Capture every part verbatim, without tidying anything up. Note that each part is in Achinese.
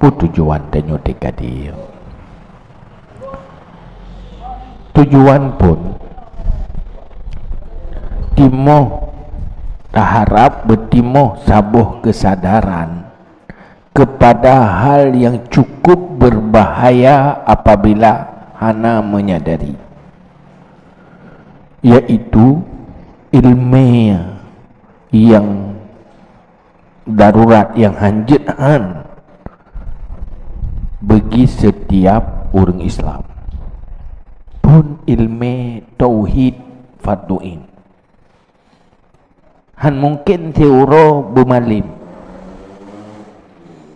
Peue tujuan tanyoe teuka di? Tujuan phon timoh, taharab beutimoh saboh keusadaran keupada hal nyang cukup beubahaya apabila hana meunyadari, yaitu ileumèe nyang darurat nyang hanjeuet han bagi setiap ureuëng Islam. Phon ileumèe tauhid fardu ain. Han mungken siuroe beumalém,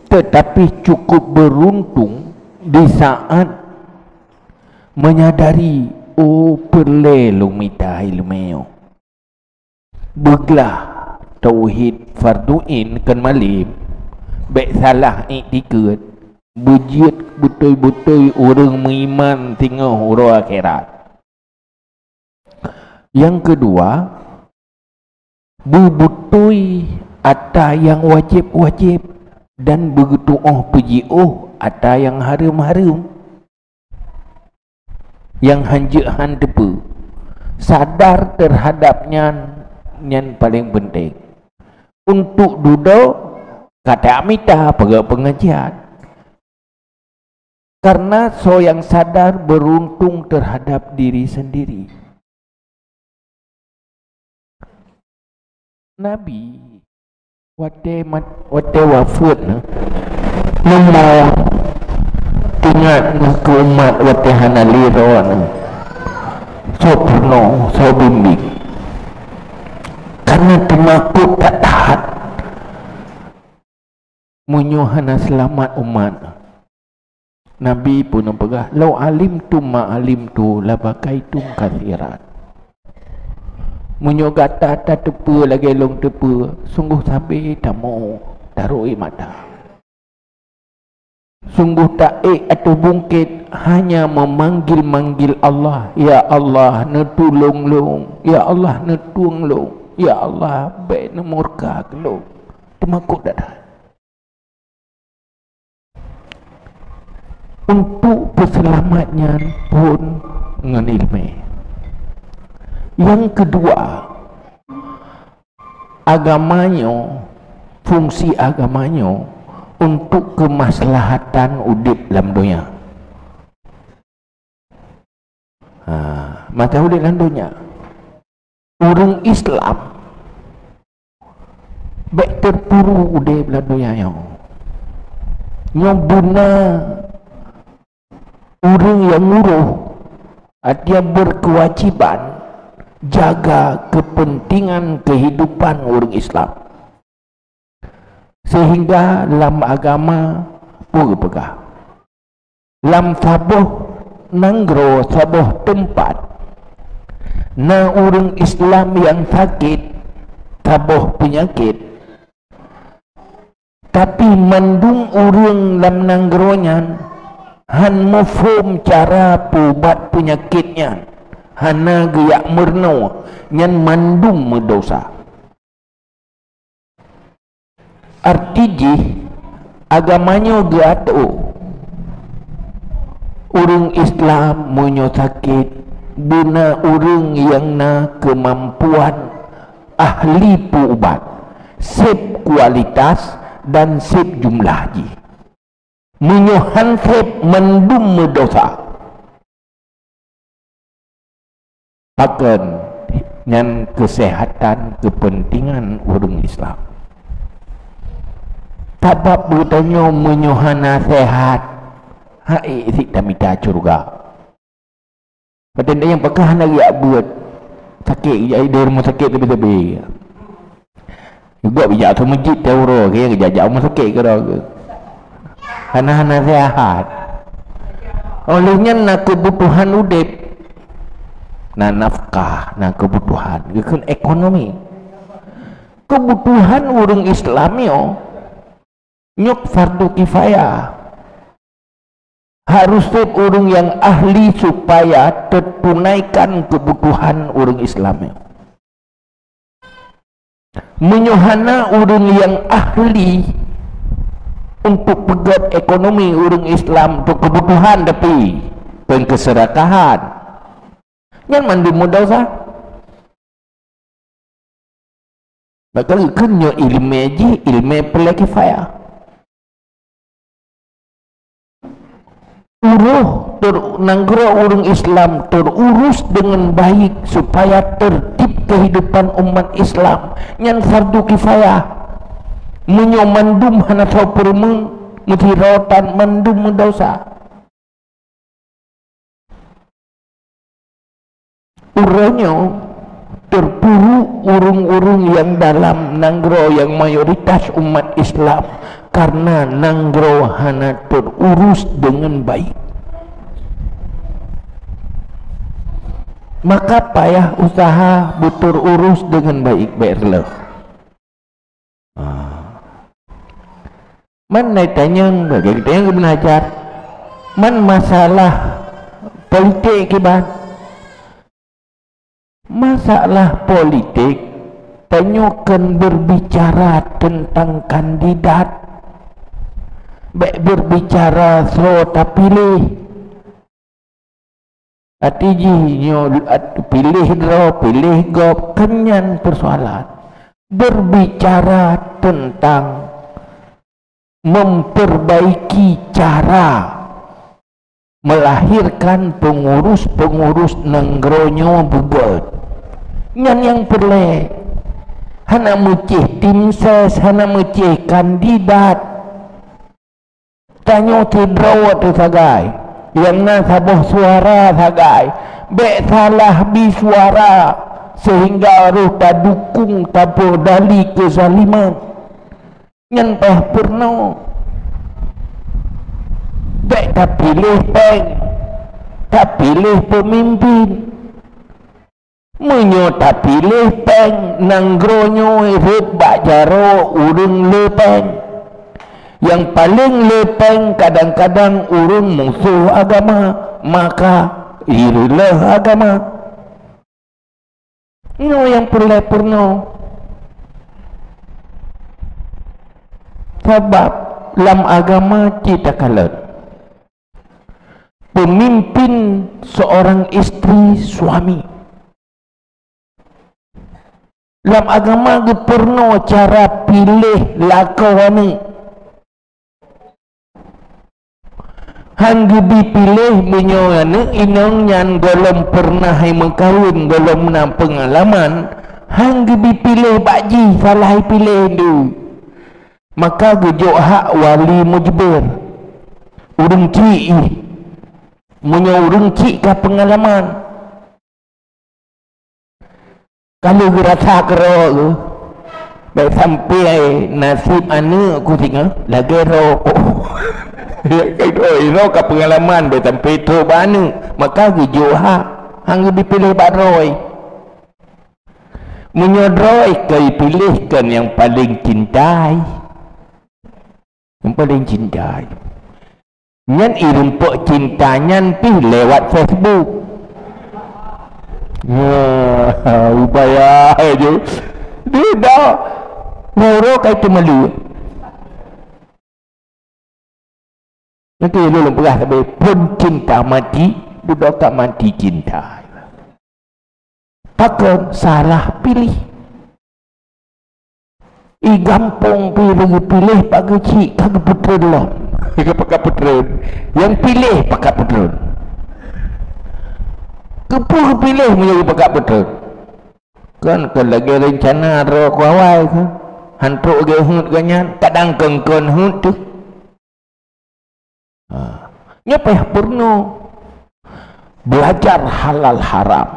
teutapi cukup beuruntung di saat meunyadari, "Oh, peureulée lôn mita ileumèe nyoe." Beuglah tauhid fardu ain kon malém, bék salah iktikeuet, beujeuet beutôi-beutôi ureuëng meuiman singoh uroe akhirat. Nyang keudua, beubeutôi atra nyang wajéb-wajéb dan beugeutuoh peujiôh atra nyang hareuem-hareuem. Nyang hanjeuet han teupeu, sadar teuhadab nyan, nyan paleng peunteng. Untuk dudoe, ka tamita peugah peungajian. Karena soe nyang sadar beuruntung teuhadab diri sendiri. Nabi watée mat-, watée wafeuet na, neumoe teuingat na keu umat watée hana lé droe na. Soe peurunoe, soe bimbéng. Karena teumakot that-that meunyoe hana seulamat umat. Nabi pun neupeugah, "Lau alimtum ma alimtu labakaitum katsiran." Meunyoe gata tateupeue lagée lôn teupeue, sunggoh sabe tamoe tarok ie mata. Sunggoh taék ateueh bungkét hanya meumanggil-manggil Allah, "Ya Allah, neutulông lôn! Ya Allah, neutueng lôn! Ya Allah, bék neumurka keu lôn!" Teumakot that-that. Untuk peuseulamat nyan phon ngon ileumèe. Nyang keudua, agama nyoe, fungsi agama nyoe untuk keumaslahatan udeb lam donya. Ha, mata udeb lam donya. Ureuëng Islam bék teupuru udeb lam donya nyoe. Nyoe beuna ureuëng nyang uroh, artinya berkewajiban jaga kepentingan kehidupan ureuëng Islam. Sehingga lam agama peue geupeugah, lam saboh nanggroe, saboh teumpat, na ureuëng Islam nyang sakét saboh peunyakét, tapi mandum ureuëng lam nanggroe nyan han muphom cara peuubat peunyakét nyan, hana geujak meurunoe, nyan mandum meudesya. Arti jih, agama nyoe geuatoe. Ureuëng Islam meunyoe sakét, beuna ureuëng nyang na keumampuan ahli peuubat, sép kualitas dan sép jumlah jih. Meunyoe han sép, mandum meudesya. Pakon? Nyan keuseuhatan, keupeuntengan ureuëng Islam. Sabab geutanyoe meunyoe hana seuhat, han ék sit tamita syeuruga. Watée nyan pakon hana geujak beuet, sakét geujak di rumoh sakét sabe-sabe. Geugob geujak ateueh meuseujid tiep uroe, geujak-jak rumoh sakét keudroe. Hana-hana seuhat. Óh lheueh nyan na keubutuhan udeb. Na nafkah, na keubutuhan. Geukheun ekonomi. Keubutuhan ureuëng Islam nyoe, nyoe fardu kifayah. Harôh sép ureuëng nyang ahli supaya teutunaikan keubutuhan ureuëng Islam nyoe. Meunyoe hana ureuëng nyang ahli untuk peugét ekonomi ureuëng Islam, untuk kebutuhan, tapi kon keuseurakahan. Nyan mandum meudosa. Maka geukheun nyoe ileumé jih, ileumé peureulée kifayah. Uroh ter-, nanggroe ureuëng Islam terurus dengan baik supaya tertib kehidupan umat Islam. Nyan fardu kifayah. Meunyoe mandum hana soe peurumeung, meusirotan mandum meudosa. Uroe nyoe teupuruk ureuëng-ureuëng nyang dalam nanggroe nyang mayoritas umat Islam karena nanggroe hana terurus dengan baik. Maka payah usaha beuterurus dengan baik, bék reuloh. Ah. Man na tanyong, bagi tanyong keu beunajat. Man masalah politik kiban. Masalah politik, tanyoe kon berbicara tentang kandidat. Bék berbicara soe tapiléh. Até jih nyoe at-, piléh droe, piléh gob, kon nyan persoalan. Berbicara tentang memperbaiki cara melahirkan pengurus-pengurus nanggroe nyoe beugét. Nyan nyang peureulée. Hana meucéh tim ses, hana meucéh kandidat. Tanyoe sidroe teuh sagai, nyang na saboh suara sagai, bék salah bi suara sehingga roh tadukung tapeudali keuzaliman. Nyan payah peurunoe. Bék tapiléh péng, tapiléh peumimpin. Meunyoe tapiléh péng, nanggroe nyoe rhot bak jaroe ureuëng le péng. Nyang paleng le péng kadang-kadang ureuëng musoh agama, maka ireuloh agama. Nyoe nyang peureulée peurunoe. Sabab lam agama cit takalon. Pemimpin seorang istri, suami. Lam agama geupeurunoe cara piléh lakoe aneuëk. Han geubi piléh meunyoe aneuëk inong nyan gohlom peureunah meukawen, gohlom na peungalaman, han geubi piléh bak jih, salah piléh ndu. Maka geujok hak wali mujbir. Ureuëng chik ih. Meunyoe ureuëng chik ka peungalaman, ka lheueh geurasa keudroe geuh, bék sampai naseb aneuëk ku singoh lagée droe. Droe ka peungalaman, bék sampai trok bak aneuëk, maka geujok hak, han geubi piléh bak droe. Meunyoe droe ka jipiléh kon nyang paleng cintai, nyang paleng cintai. Nyan irumpok cinta nyan pih lewat Facebook. Wah, upaya je. Dia dah. Noro kai tu malu. Nanti lu peugah tapi pun cinta mati, dudoe ka mati cinta. Pakon salah piléh. I gampông pih lagée piléh bak geuchik ka geupeutreun lom. Ka pakat peutreun. Nyang piléh pakat peutreun. Keupeue geupiléh meunyoe pakat peutreun? Kan, kan lagée reuncana droe ku awai ka. Han trok lagée heuet geuh nyan, kadang kon-kon heuet teuh. Ha. Nyoe payah peurunoe. Belajar halal haram.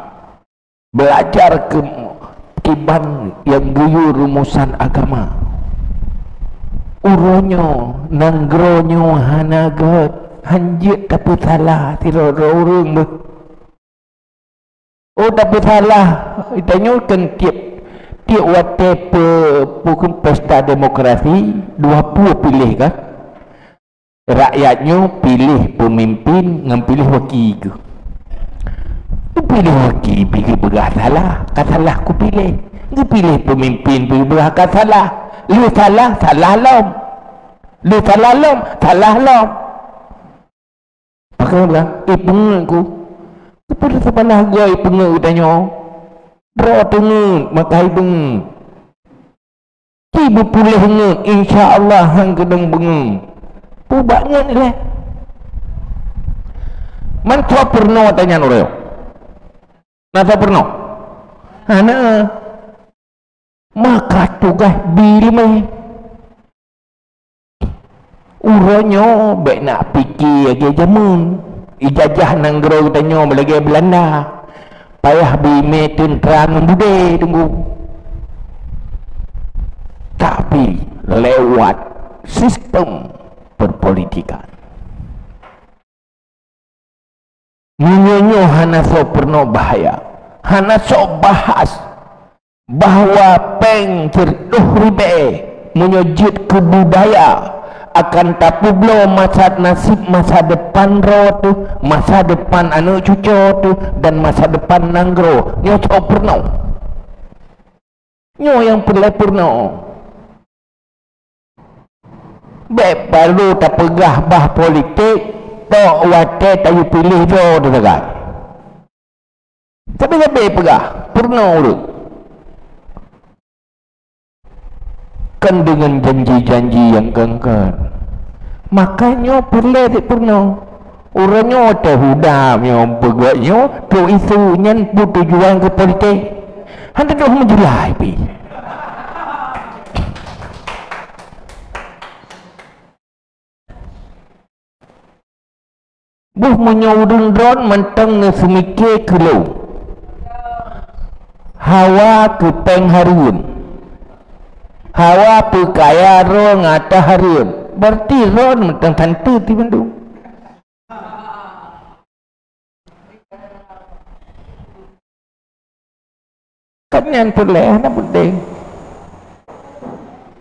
Belajar ke, kiban nyang geuyue rumusan agama. Uroe nyoe, nanggroe nyoe hana gét, hanjeuet tapeusalah sidroe-droe ureuëng beuh. Oh, tapeusalah, tanyoe kan tieb, tieb watée pe-, pukon pesta demokrasi, dua pue piléh kan? Rakyat nyoe piléh peumimpin ngon piléh waki geuh. Piléh waki pih geupeugah salah, ka salah kupiléh. Geupiléh peumimpin pih geupeugah ka salah. Lheueh salah, salah lom. Lé salah lom, salah lom. Pakon peugah, "Eh, peungeut ku." Keupeue sabalah goe peungeut geutanyoe? Droe teungeut, maka ipeungeut. Ci beupuléh ngeut, insya Allah han keudong beungeut. Peue bak ngeut ilée. Man soe peurunoe tanyan uroe nyoe? Na soe peurunoe? Hana. Maka tugaih bi leumeh. Uroe nyoe bék nak pike lagée jameun. Ijajah nanggroe geutanyoe lagée Beulanda. Payah bi mé teuntra ngon budé teungku. Tapi lewat sistem perpolitikan. Meunyoe nyoe hana soe peurunoe bahya, hana soe bahas bahwa péng siratoh ribée meunyoe jeuet keu budaya akan tapeubloe masa nasib masa depan droe teuh, masa depan aneuëk cucoe teuh, dan masa depan nanggroe. Nyoe soe peurunoe. Nyoe nyang peureulée peurunoe. Bék barô tapeugah bah politik, tok watée tayue piléh droe teuh sagai. Sabe-sabe peugah, peurunoe ureuëng. Kan deungon janji-janji nyang kon-kon. Maka nyoe peureulée peurunoe. Uroe nyoe teuh huda nyoe peugah nyoe, trok isu nyan peue tujuan keu politik. Han teudoh meujeulaih pih. Boh meunyoe ureuëng droen mantong neuseumike keu lôn, hawa keu péng hareuem, hawa peukaya droe ngon ata hareuem, berarti droen mantong tante ti bandum. Kan nyan peureulée hana penting.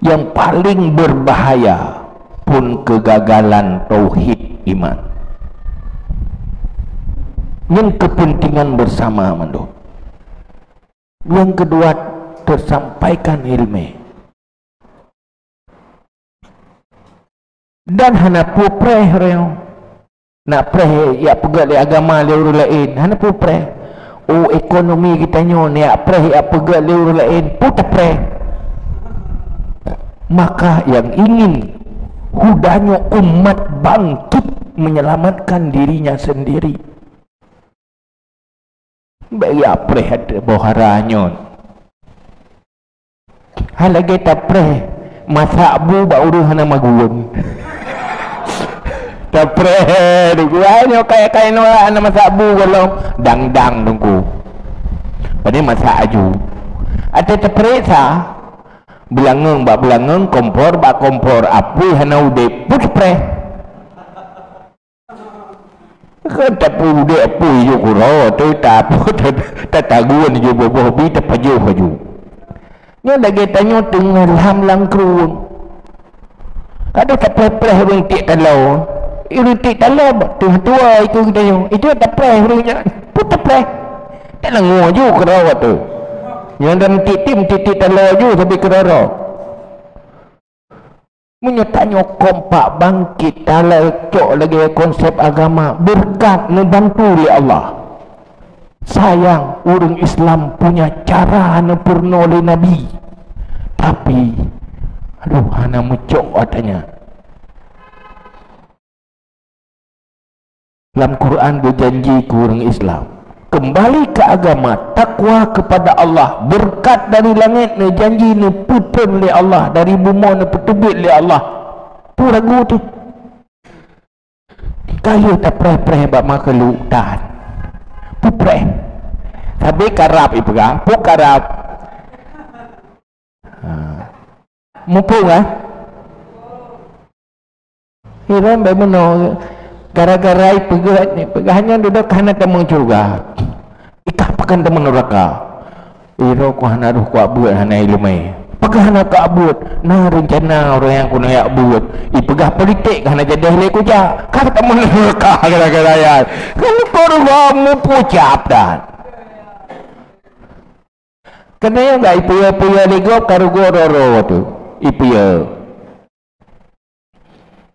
Yang paling berbahaya pun kegagalan tauhid iman. Nyan kepentingan bersama mandum. Yang kedua, tersampaikan ilmu. Dan hana peue preh ureuëng nyoe. Nak preh jak peugét lé agama lé ureuëng laén, hana peue preh. Oh, ekonomi geutanyoe nak preh jak peugét lé ureuëng laén, peue tapreh. Maka yang ingin hudanya umat bangkit menyelamatkan dirinya sendiri. Bék jak preh ateueh boh hara nyoe. Hai lagée tapreh masak bu bak ureuëng hana magun. Tapreh teungku, hai nyoe kaya-kaya nyoe hana masak bu gohlom, dang-dang teungku. Pane masak aju. Ateueh tapreh sa, beulangöng bak beulangöng, kompor bak kompor, apui hana udeb, peue tapreh. Kan tapeudek apui ju keudroe, teutab, tatagun ju boboh bi tapajoh laju. Nyoe lagée tanyoe teungoh lam lam krueng. Kadang tapreh-preh ureuëng tiek taloe. Ureuëng tiek taloe teungoh tuwoe itu geutanyoe. Itu tapreh ureuëng nyan. Peue tapreh? Talangue ju keudroe tu. Nyoe dan tiek-tiek tiek-tiek taloe ju sabe keudroe. Meunyoe tanyoe kompak bangkit, talecok lagée konsep agama, beureukat neubantu lé Allah. Sayang, ureuëng Islam punya cara neupeurunoe lé Nabi. Tapi, aduh, hana meucok watée nyan. Lam Quran geujanji keu ureuëng Islam, keumbali keu agama, takwa keupada Allah, beureukat dari langét neujanji neupeutrön lé Allah, dari bumoe neupeuteubiet lé Allah. Peue ragu teuh? Ka lheueh tapreh-preh bak makhluk tan. Peupreh. Sabe karab ipeugah, peue karab? Ha. Muphom, eh? Iron bak meunoe, gara-gara ipeugah, ipeugah nyan dudoe ka hana tamong syeuruga. Ikah pakon tamong neuraka. Iroe ku hana roh kuak beuet hana ileumé. Pakon hana kuak beuet? Na reuncana ureuëng nyang keuneuk jak beuet. Ipeugah politik ka hana jadeh lé kujak. Ka tamong neuraka gara-gara nyan. Kan korban mupucap dan. Keuneuk nyan ipeue-peue lé gob ka rugoe roro tu. Ipeue.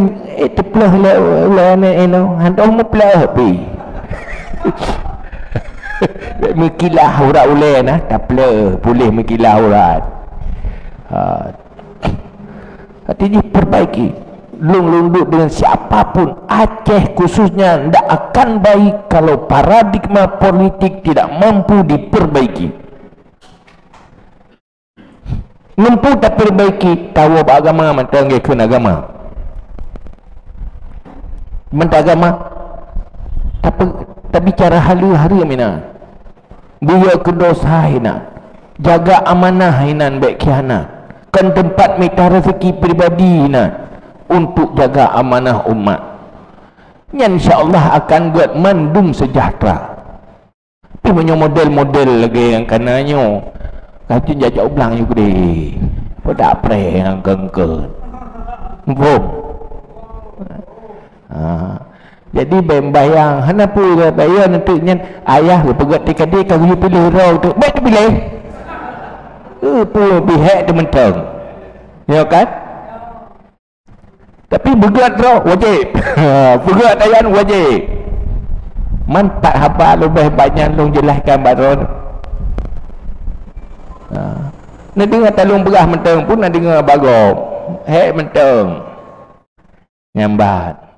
nyan, eh, teupleuh lé ulèe nyan, eh, noh. Hantom meupleuh pih. Meukilah urat ulèe na, tapleuh, puléh meukilah urat. Ha. Artinya perbaiki. Lôn, lôn duek dengan siapa pun, Aceh khususnya ndak akan baik kalau paradigma politik tidak mampu diperbaiki. Mampu taperbaiki, tawoe bak agama mantong geukheun agama. Mantong agama, tape-, tabicara haleue-haleue meunan. Buyok keu dosa inan. Jaga amanah inan, bèk khianat. Kon teumpat mita rezeki pribadi inan, untuk jaga amanah umat. Nyan insya Allah akan gèt mandum sejahtera. Tapi meunyoe model-model lagèe nyang kana nyoe, ka jeuet jak-jak u blang nyoe keudéh. Peue dak preh nyang keungkeut. Muphom? Ha. Jadi, bèk bayang, hana peue, bèk yo nanti nyan ayah geupeugah tika di ka geupiléh droe tu. Bèk teupiléh. Eh, peue bihek teuh mantong. Ya kan? Tapi beugèt droe wajéb. Beugèt ayah wajéb. Man pat haba leubeh banyak lôn jelaskan bak droe. Ha. Neudeungoe talôn peugah mantong pun neudeungoe bagoe. Hek mantong. Nyambat.